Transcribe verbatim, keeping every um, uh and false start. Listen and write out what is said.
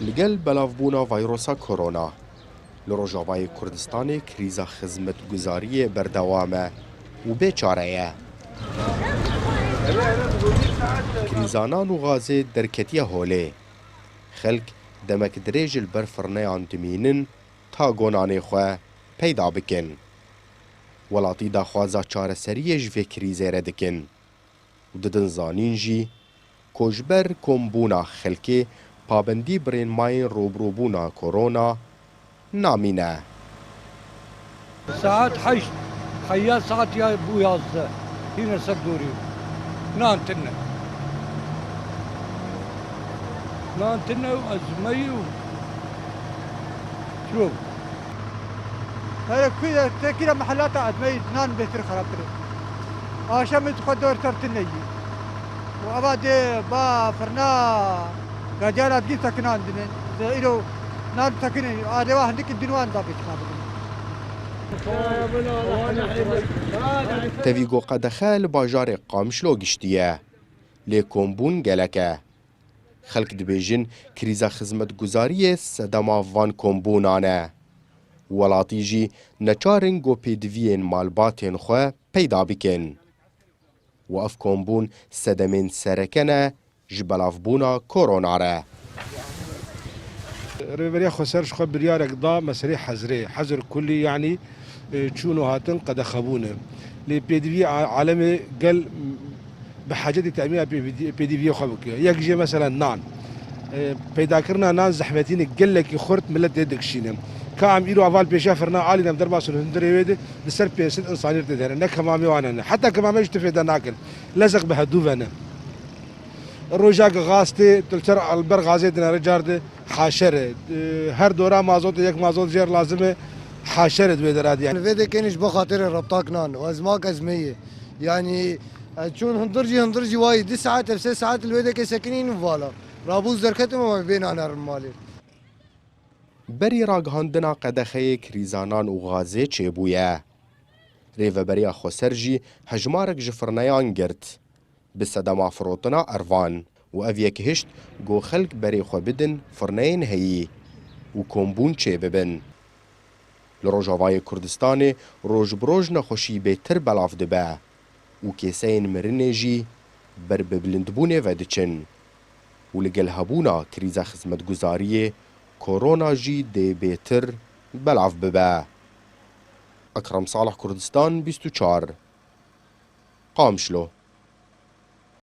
Li gel belavbûna vayrosa korona, li Rojavayê Kurdistanê krîza xizmetguzariyê berdewam e û bê çare ye. Krîza nan û gazê derketiye holê. Xelk demek dirêj li ber firneyan dimînin ta go nanê xwe peyda bikin. Welatî daxwaza çareseriyê ji vê krîzê re dikin û didin zanîn jî ku ji ber kombûna xelkê pabendî birên mayên rûbirûbûna korona namîne. Saet heşt, heya saet ya bû yazdeh. Hîne ser dorî. Nan tine. Nan tine û ez meyî û çûm. Here ku ye, tekî re mehela te ez meyî nan bêtir xerabtir e. Aşemê tu xwe dor ser tine yî. Û eva dê ba firna gadiyana digî sekinandine. Dê îro nan sekine, adê wa hindikî din wan da bêtir xerabtir. Tevî ku qedexe li bajarê Qamişlo giştiye, lê kombûn gelek e. Xelk dibêjin krîza xizmetguzariyê sedema van kombûnan e. Welatî jî neçar in ku pêdiviyên malbatên xwe peyda bikin. Û ev kombûn sedemên sereke ne ji belavbûna korona re. Rêveberiya Xweser ji xwe biryarek da meselê hezrê. Hezr kulî, yanî, e, çûn û hatin qedexebûn e. Lê pêdivî a-, alemê gel bi hecetî temîna pêdivî-, pêdiviyê xwe bike. Yek jê mesela nan. E, peydakirina nan zehmetîne, gelekî xurt millet dê dikişîne. Ka em îro heval pêşiya firna alî ne, em derbasin hundirê wê de, li ser pênc sed insanî tê dihêne. Ne kemamê wan e ne. Heta kemamê jî tu fêde nakin. Lezek bi hedû ve ne. Rojak gaz tê, tu li ser li ber gazê dinere car de haşer e. E, her dora mazotê yek mazot jêr lazim e, haşer e di wê derê de yani. Vê de kêniş bo xatirê rebtak nan, ez mak ez meyê. Yani, ez çûn hundir jî, hundir jî wayî, du saet ev sê saet li wê de kê sekinîn vala. Rabûz derketim ama bê nan herin malê. Berî ragihandina qedexeyê krîza nan û gazê çêbûye. Rêveberiya Xweser jî hejmarek ji firneyan girt. Bi sedema firotina ervan û ev yek hişt ku xelk berê xwe bidin firneyên heyî û kombûn çêbibin. Li Rojavayê Kurdistanê roj bi roj nexweşî bêtir belav dibe û kêseyên mirinê jî ber bi bilindbûnê ve diçin û li gel hebûna krîza xizmetguzariyê korona jî dê bêtir belav bibe. Ekrem Salih, Kurdistan bîst û çar, Qamişlo.